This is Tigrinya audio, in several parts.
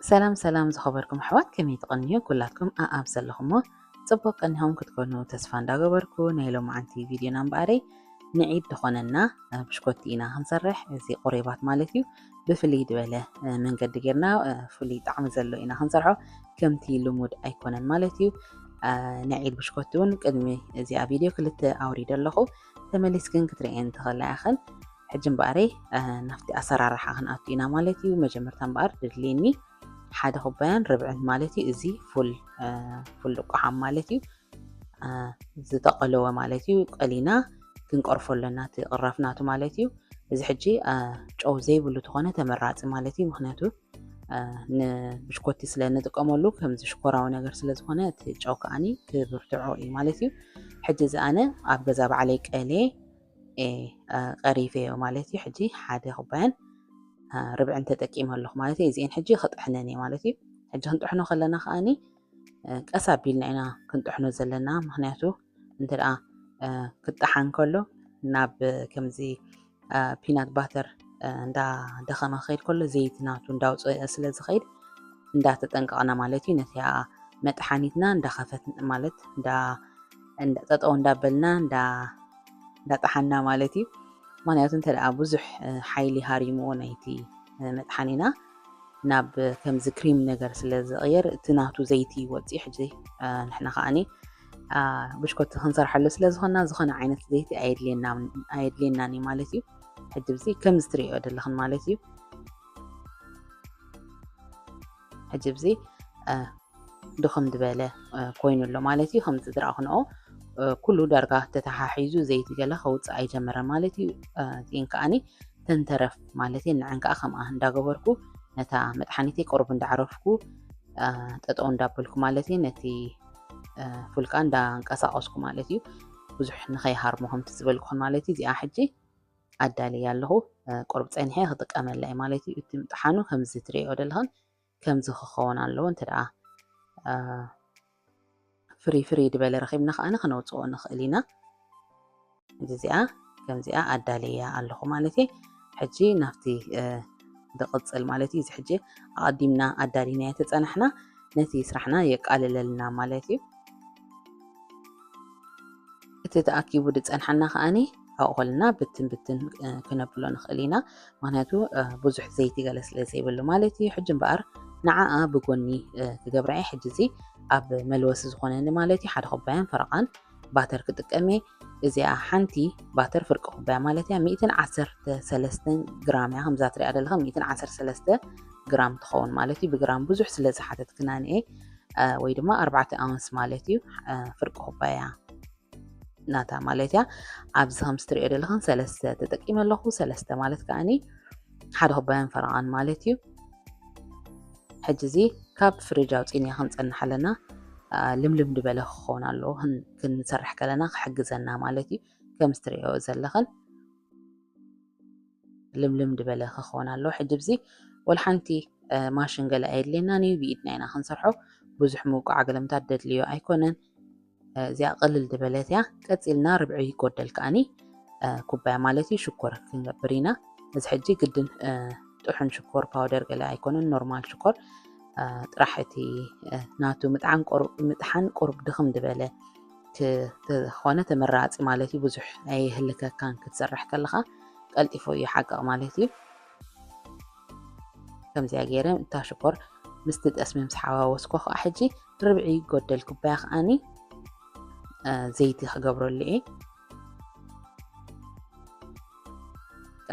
ሰላም ሰላም ዝኸበርኩም ኣሕዋት፣ ከመይ ትቐንዩ? ኩላትኩም ኣኣብ ዘለኹሞ ጽቡቕ ቀኒኹም ክትኮኑ ተስፋ እንዳገበርኩ፣ ናይ ሎማዓንቲ ቪድዮና እምበኣረይ ንዒድ ዝኾነና ብሽኮቲ ኢና ክንሰርሕ። እዚ ቁሬባት ማለት እዩ። ብፍልይ ዝበለ መንገዲ ጌርና ፍሉይ ጣዕሚ ዘሎ ኢና ክንሰርሖ። ከምቲ ልሙድ ኣይኮነን ማለት እዩ። ንዒድ ብሽኮቲ እውን ቅድሚ እዚኣ ቪድዮ ክልተ ኣውሪደ ኣለኹ። ተመሊስክን ክትርእየን ትኽእላ ኢኽን። ሕጂ እምበኣረይ ናብቲ ኣሰራርሓ ክንኣቱ ኢና ማለት እዩ። መጀመርታ እምበኣር ድድልየኒ ሓደ ኩባያን ርብዕን ማለት እዩ። እዚ ፉል ፉል ልቋሓም ማለት እዩ። ዝጠቐለወ ማለት እዩ። ቀሊና ክንቆርፎ ኣለና እቲ ቅራፍ ናቱ ማለት እዩ። እዚ ሕጂ ጨው ዘይብሉ ተኾነ ተመራፂ ማለት እዩ። ምክንያቱ ንብሽኮቲ ስለ ንጥቀመሉ ከምዚ ሽኮራዊ ነገር ስለ ዝኾነ እቲ ጨው ከዓኒ ክብርትዖ እዩ ማለት እዩ። ሕጂ እዚ ኣነ ኣብ ገዛ ባዕለይ ቀሌ ቀሪፈዮ ማለት እዩ። ሕጂ ሓደ ኩባያን ርብዕን ተጠቂመ ኣለኹ ማለት እዩ። እዚአን ሕጂ ክጥሕነን እየ ማለት እዩ። ሕጂ ክንጥሕኖ ከለና ከዓኒ ቀስ ኣቢልና ኢና ክንጥሕኖ ዘለና። ምክንያቱ እንተ ደኣ ክጠሓን ከሎ ናብ ከምዚ ፒናት ባተር እንዳ ደኸመ ክኸይድ ከሎ ዘይቲ ናቱ እንዳውፅአ ስለ ዝኸይድ እንዳተጠንቀቕና ማለት እዩ። ነቲኣ መጥሓኒትና እንዳኸፈት ማለት ጠጠው እንዳበልና እንዳጠሓና ማለት እዩ። ምክንያቱ እንተ ደኣ ብዙሕ ሓይሊ ሃሪምዎ ናይቲ መጥሓኒና ናብ ከምዚ ክሪም ነገር ስለ ዝቕየር እቲ ናቱ ዘይቲ ይወፅእ። ሕጂ ንሕና ከዓኒ ብሽኮቲ ክንሰርሓሉ ስለ ዝኾና ዝኾነ ዓይነት ዘይቲ ኣየድልየናን እዩ ማለት እዩ። ሕጂ ብዚ ከምዚ ትርእዮ ዘለኽን ማለት እዩ። ሕጂ ብዚ ድኽም ዝበለ ኮይኑ ኣሎ ማለት እዩ። ከምዚ ዝረኣኹንኦ ኩሉ ዳርጋ ተተሓሒዙ ዘይቲ ገለ ከውፅእ ኣይጀመረን ማለት እዩ። እዚን ከዓኒ ተንተረፍ ማለት እዩ። ንዐን ከዓ ከምኣ እንዳገበርኩ ነታ መጥሓኒተይ ቁሩብ እንዳዕረፍኩ ጠጠው እንዳበልኩ ማለት እዩ። ነቲ ፉልካ እንዳንቀሳቀስኩ ማለት እዩ። ብዙሕ ንኸይሃርሞ ከምቲ ዝበልኩኹን ማለት እዩ። እዚኣ ሕጂ ኣዳልየ ኣለኹ። ቁሩብ ፀኒሐ ክጥቀመላ እየ ማለት እዩ። እቲ ምጥሓኑ ከምዚ ትርእዮ ዘለኽን ከምዚ ክኸውን ኣለዎ። እንተ ደኣ ፍሪ ፍሪ ድበለ ረኺብና ከዓኒ ክነውፅኦ ንኽእል ኢና። እዚኣ ከምዚኣ ኣዳልያ ኣለኹ ማለት እየ። ሕጂ ናብቲ ዝቕፅል ማለት እዩ። እዚ ሕጂ ኣቐዲምና ኣዳሊናዮ ተፀናሕና ነቲ ስራሕና የቃልለልና ማለት እዩ። እቲ ተኣኪቡ ዝፀንሓና ከዓኒ ኣብኡ ከለና ብትን ብትን ክነብሎ ንኽእል ኢና። ምክንያቱ ብዙሕ ዘይቲ ገለ ስለ ዘይብሉ ማለት እዩ። ሕጂ እምበኣር ንዓኣ ብጎኒ ክገብራ እየ። ሕጂ እዚ ኣብ መልወሲ ዝኾነኒ ማለት እዩ ሓደ ኩባያን ፈረቓን ባተር ክጥቀም እየ። እዚኣ ሓንቲ ባተር ፍርቂ ኩባያ ማለት እያ። ሚእትን ዓሰርተ ሰለስተን ግራም እያ። ከምዛ ትሪኣ ዘለኻ ሚእትን ዓሰርተ ሰለስተ ግራም ትኸውን ማለት እዩ። ብግራም ብዙሕ ስለ ዝሓተትክናኒ እየ። ወይ ድማ ኣርባዕተ ኣውንስ ማለት እዩ። ፍርቂ ኩባያ ናታ ማለት እያ። ኣብዚ ከምዚ ትሪኦ ዘለኽን ሰለስተ ተጠቂመ ኣለኹ። ሰለስተ ማለት ከዓኒ ሓደ ኩባያን ፈረቓን ማለት እዩ። ሕጂ እዚ ካብ ፍሪጅ ኣውፂእና ክንፀንሕ ኣለና። ልምልም ዝበለ ክኸውን ኣለዎ ክንሰርሕ ከለና ክሕግዘና ማለት እዩ። ከምዚ ትሪኦ ዘለኽን ልምልም ዝበለ ክኸውን ኣለዎ። ሕጂ እዚ ወላ ሓንቲ ማሽን ገለ ኣየድልየናን እዩ። ብኢድና ኢና ክንሰርሖ። ብዙሕ ምውቃዕ ገለምታት ደድልዮ ኣይኮነን። እዚኣ ቅልል ዝበለት እያ። ቀፂልና ርብዒ ይጎደል ከዓኒ ኩባያ ማለት እዩ ሽኮር ክንገብር ኢና። እዚ ሕጂ ግድን ጥሑን ሽኮር ፓውደር ገለ ኣይኮነን፣ ኖርማል ሽኮር ጥራሕ እቲ ናቱ ምጥሓን ቁሩብ ድኽም ዝበለ ክኾነ ተመራፂ ማለት እዩ። ብዙሕ ኣይህልከካን ክትሰርሕ ከለኻ ቀልጢፎ እዩ ሓቀቕ ማለት እዩ። ከምዚኣ ገይረ እታ ሽኮር ምስቲ ጠስሚ ምስ ሓዋወስኮ ከዓ ሕጂ ርብዒ ጎደል ኩባያ ከዓኒ ዘይቲ ክገብረሉ እየ።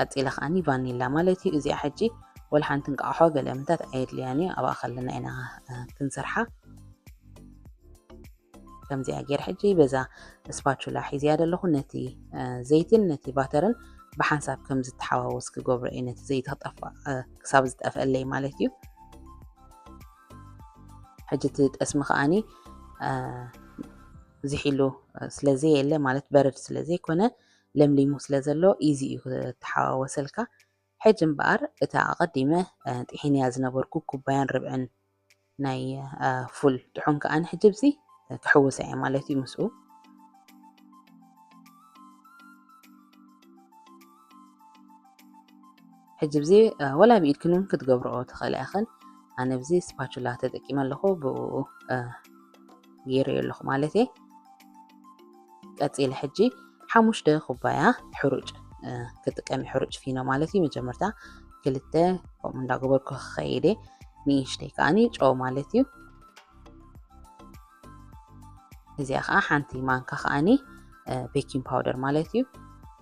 ቀፂለ ከዓኒ ቫኒላ ማለት እዩ። እዚኣ ሕጂ ወላ ሓንቲ እንቃቕሖ ገለ ምታት ኣየድልያን እዩ። ኣብኣ ከለና ኢና ክንሰርሓ። ከምዚኣ ገይረ ሕጂ በዛ ስፓቹላ ሒዝያ ዘለኹ ነቲ ዘይትን ነቲ ባተርን ብሓንሳብ ከም ዝተሓዋወስ ክገብሮ እየ። ነቲ ዘይቲ ክጠፍእ ክሳብ ዝጠፍአለይ ማለት እዩ። ሕጂ እቲ ጠስሚ ከዓኒ ዝሒሉ ስለ ዘየለ ማለት በረድ ስለ ዘይኮነ ለምሊሙ ስለ ዘሎ ኢዚ እዩ ክተሓዋወሰልካ። ሕጂ እምበኣር እታ ኣቐዲመ ጥሒንያ ዝነበርኩ ኩባያን ርብዕን ናይ ፉል ጥሑን ከዓኒ ሕጂ ብዚ ክሕውሳ እየ ማለት እዩ ምስኡ። ሕጂ ብዚ ወላ ብኢድክን እውን ክትገብርኦ ትኽእላ ኢኽን። ኣነ ኣብዚ ስፓቹላ ተጠቂመ ኣለኹ፣ ብኡ ገይረዮ ኣለኹ ማለት እየ። ቀፂለ ሕጂ ሓሙሽተ ኩባያ ሕሩጭ ክጥቀም፣ ሕሩጭ ፊኖ ማለት እዩ። መጀመርታ ክልተ ከምኡ እንዳገበርኩ ክኸይደ፣ ንእሽተይ ከዓኒ ጨው ማለት እዩ። እዚኣ ከዓ ሓንቲ ማንካ ከዓኒ ቤኪንግ ፓውደር ማለት እዩ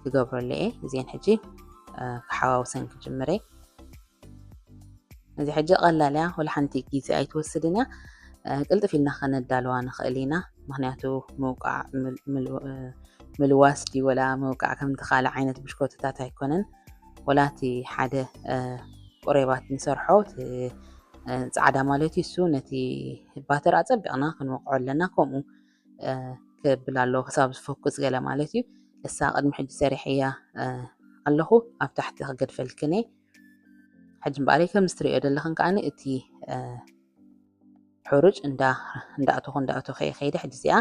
ክገብረሉ እየ። እዚአን ሕጂ ክሓዋውሰን ክጅምረ። እዚ ሕጂ ቀላል እያ፣ ወላ ሓንቲ ግዜ ኣይትወስድን እያ። ቅልጥፍ ኢልና ከነዳልዋ ንኽእል ኢና፣ ምክንያቱ ምውቃዕ ምልዋስ ድዩ ወላ ምውቃዕ ከምቲ ካልእ ዓይነት ብሽኮትታት ኣይኮነን። ወላ እቲ ሓደ ቁሬባት ንሰርሖ ፃዕዳ ማለት እዩ፣ እሱ ነቲ ባተር ኣፀቢቕና ክንወቅዖ ኣለና። ከምኡ ክብል ኣለዎ ክሳብ ዝፈኩስ ገለ ማለት እዩ። እሳ ቅድሚ ሕጂ ሰሪሐያ ኣለኹ፣ ኣብ ታሕቲ ክገድፈልክን እየ። ሕጂ እምበኣረይ ከምዚ ትርእዮ ዘለኽን ከዓኒ እቲ ሕሩጭ እንዳእተኹ እንዳእተኹ እየ ከይደ። ሕጂ እዚኣ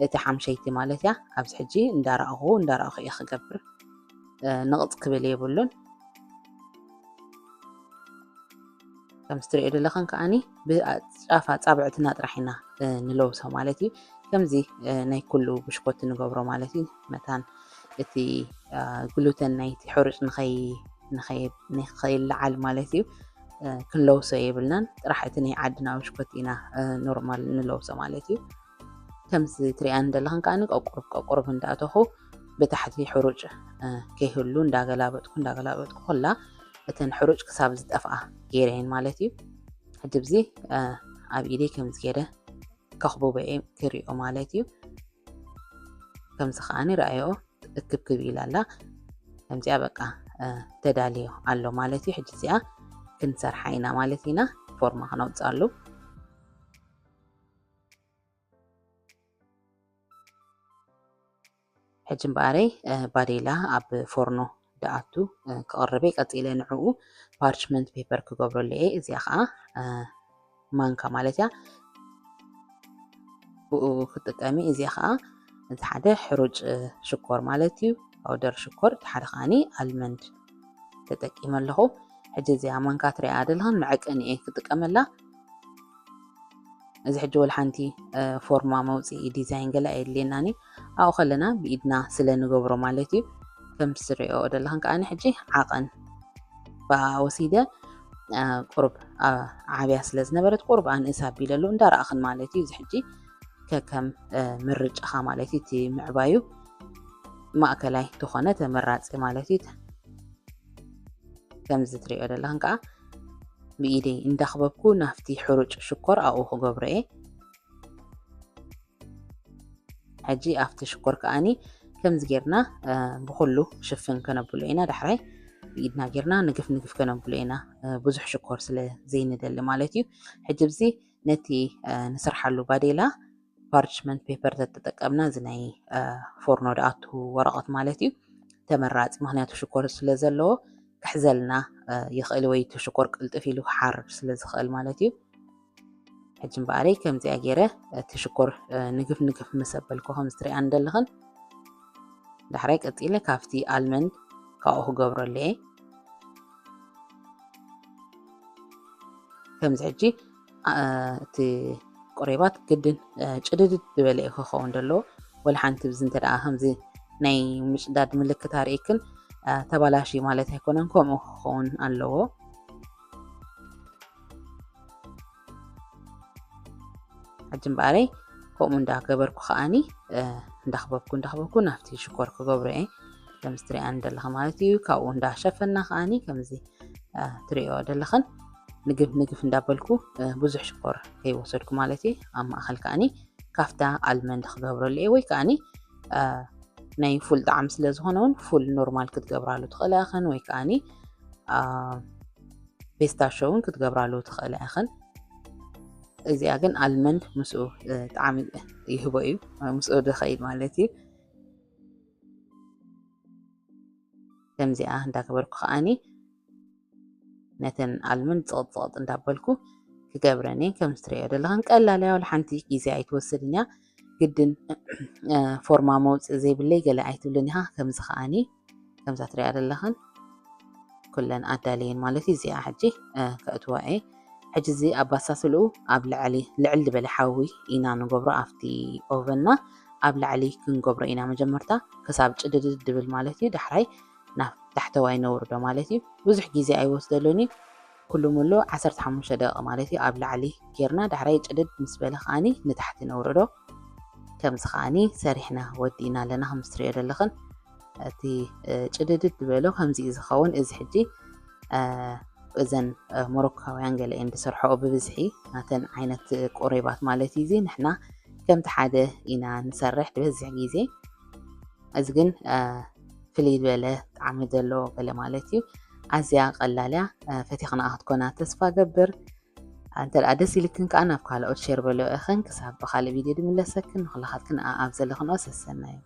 እቲ ሓምሸይቲ ማለት እያ። ኣብዚ ሕጂ እንዳረኣኹ እንዳረኣኹ እየ ክገብር፣ ንቕፅ ክብል የብሉን። ከምዚ ትርእዮ ዘለኽን ከዓኒ ብጫፍ ኣጻብዕትና ጥራሕ ኢና ንለውሶ ማለት እዩ። ከምዚ ናይ ኩሉ ብሽኮቲ ንገብሮ ማለት እዩ። መታን እቲ ግሉተን ናይቲ ሕሩጭ ንኸይለዓል ማለት እዩ ክንለውሶ የብልናን። ጥራሕ እቲ ናይ ዓድና ብሽኮቲ ኢና ኖርማል ንለውሶ ማለት እዩ። ከምዚ ትሪኣን ዘለኽን ከዓኒ ቆቁርብ ቆቁርብ እንዳእተኹ ብታሕቲ ሕሩጭ ከይህሉ እንዳገላበጥኩ እንዳገላበጥኩ ኩላ እተን ሕሩጭ ክሳብ ዝጠፍኣ ገይረየን ማለት እዩ። ሕጂ ብዚ ኣብ ኢደይ ከምዚ ገይረ ከኽብቦ እየ ክሪኦ ማለት እዩ። ከምዚ ከዓኒ ረኣዮ እክብክብ ኢላ ኣላ። ከምዚኣ በቃ ተዳልዮ ኣሎ ማለት እዩ። ሕጂ እዚኣ ክንሰርሓ ኢና ማለት ኢና። ፎርማ ክነውፅኣሉ። ሕጂ እምበኣረይ ባዴላ ኣብ ፎርኖ ደኣቱ ክቕርበይ ቀፂለ ንዕኡ ፓርችመንት ፔፐር ክገብረሉ እየ። እዚኣ ከዓ ማንካ ማለት እያ። ብኡ ክጥቀሚ። እዚኣ ከዓ እቲ ሓደ ሕሩጭ ሽኮር ማለት እዩ፣ ፓውደር ሽኮር፣ እቲ ሓደ ከዓኒ ኣልመንድ ተጠቂመ ኣለኹ። ሕጂ እዚኣ ማንካ ትሪኣ ዘለኽን መዐቀኒ እየ ክጥቀመላ። እዚ ሕጂ ወላ ሓንቲ ፎርማ መውፅኢ ዲዛይን ገለ ኣየድልየናኒ። ኣብኡ ከለና ብኢድና ስለ ንገብሮ ማለት እዩ። ከም ትሪኦ ዘለኽን ከዓኒ ሕጂ ዓቐን ብኣ ወሲደ ቁሩብ ዓብያ ስለ ዝነበረት ቁሩብ ኣንእስ ኣቢለሉ እንዳረኣኽን ማለት እዩ። እዚ ሕጂ ከከም ምርጫኻ ማለት እዩ። እቲ ምዕባዩ ማእከላይ ተኾነ ተመራፂ ማለት እዩ። ከምዚ ትሪኦ ዘለኽን ከዓ ብኢደይ እንዳኽበብኩ ናብቲ ሕሩጭ ሽኮር ኣብኡ ክገብሮ እየ። ሕጂ ኣብቲ ሽኮር ከዓኒ ከምዚ ጌርና ብኩሉ ሽፍን ከነብሎ ኢና። ዳሕራይ ብኢድና ጌርና ንግፍ ንግፍ ከነብሎ ኢና፣ ብዙሕ ሽኮር ስለ ዘይንደሊ ማለት እዩ። ሕጂ ብዚ ነቲ ንሰርሓሉ ባዴላ ፓርችመንት ፔፐር ተተጠቀምና፣ እዚ ናይ ፎርኖ ደኣቱ ወረቐት ማለት እዩ ተመራፂ፣ ምክንያቱ ሽኮር ስለ ዘለዎ ክሕዘልና ይኽእል ወይ እቲ ሽኮር ቅልጥፍ ኢሉ ክሓርር ስለ ዝኽእል ማለት እዩ። ሕጂ እምበኣረይ ከምዚኣ ገይረ እቲ ሽኮር ንግፍ ንግፍ ምስ ኣበልኩ ከም ዝትሪኣን ዘለኽን ዳሕራይ ቀፂለ ካብቲ ኣልመንድ ካብኡ ክገብረሉ እየ። ከምዚ ሕጂ እቲ ቁሬባት ግድን ጭድድድ ዝበለ እዩ ክኸውን ዘለዎ። ወላ ሓንቲ ብዚ እንተ ደኣ ከምዚ ናይ ምጭዳድ ምልክት ኣርእክን ተባላሽ ማለት ኣይኮነን፣ ከምኡ ክኸውን ኣለዎ። ሕጂ እምበኣረይ ከምኡ እንዳገበርኩ ከዓኒ እንዳኽበብኩ እንዳኽበብኩ ናብቲ ሽኮር ክገብሮ እየ። ከምዚ ትሪኣን ዘለኻ ማለት እዩ። ካብኡ እንዳሸፈና ከዓኒ ከምዚ ትሪኦ ዘለኽን ንግፍ ንግፍ እንዳበልኩ ብዙሕ ሽኮር ከይወሰድኩ ማለት እዩ። ኣብ ማእኸል ከዓኒ ካፍታ ኣልመንድ ክገብረሉ እየ፣ ወይ ከዓኒ ናይ ፉል ጣዕሚ ስለ ዝኾነ እውን ፉል ኖርማል ክትገብራሉ ትኽእላ ኢኽን፣ ወይ ከዓኒ ፔስታሾ እውን ክትገብራሉ ትኽእላ ኢኽን። እዚኣ ግን ኣልመንድ ምስኡ ጣዕሚ ይህቦ እዩ፣ ምስኡ ዝኸይድ ማለት እዩ። ከምዚኣ እንዳገበርኩ ከዓኒ ነተን ኣልመንድ ጸቕጥ ጸቕጥ እንዳበልኩ ክገብረን እየ። ከም እትሪኦ ዘለኽን ቀላል እያ፣ ወላ ሓንቲ ግዜ ኣይትወስድን እያ። ግድን ፎርማ መውፅኢ ዘይብለይ ገለ ኣይትብልን ኢኻ። ከምዚ ከዓኒ ከምዛ ትሪኣ ዘለኽን ኩለን ኣዳልየን ማለት እዩ። እዚኣ ሕጂ ከእትዋ እየ። ሕጂ እዚ ኣባሳስልኡ ኣብ ልዕሊ ልዕል ዝበለ ሓዊ ኢና ንገብሮ ኣብቲ ኦቨንና። ኣብ ላዕሊ ክንገብሮ ኢና መጀመርታ ክሳብ ጭድድድ ድብል ማለት እዩ። ዳሕራይ ናብ ታሕተዋይ ነውርዶ ማለት እዩ። ብዙሕ ግዜ ኣይወስደሉን እዩ። ኩሉ ሙሉ ዓሰርተ ሓሙሽተ ደቂቕ ማለት እዩ ኣብ ላዕሊ ጌርና ዳሕራይ ጭድድ ምስ በለ ከዓኒ ንታሕቲ ነውርዶ። ከምዚ ከዓኒ ሰሪሕና ወዲእና ኣለና። ከም ትሪኦ ዘለኽን እቲ ጭድድድ ዝበሎ ከምዚ እዩ ዝኸውን። እዚ ሕጂ እዘን ሞሮካውያን ገለ እየን ዝሰርሐኦ ብብዝሒ ናተን ዓይነት ቁሬባት ማለት እዩ። እዚ ንሕና ከምቲ ሓደ ኢና ንሰርሕ ዝበዝሕ ግዜ። እዚ ግን ፍልይ ዝበለ ጣዕሚ ዘለዎ ገለ ማለት እዩ። ኣዝያ ቀላል እያ። ፈቲኽና ክትኮና ተስፋ ገብር። እንተ ደኣ ደስ ኢልክን ከኣ ናብ ካልኦት ሼር በልኦ ኢኽን። ክሳብ ብኻልእ ቪድዮ ድምለሰክን ንኹላኻትክን ኣብ ዘለኽንኦ ሰሰናዩ።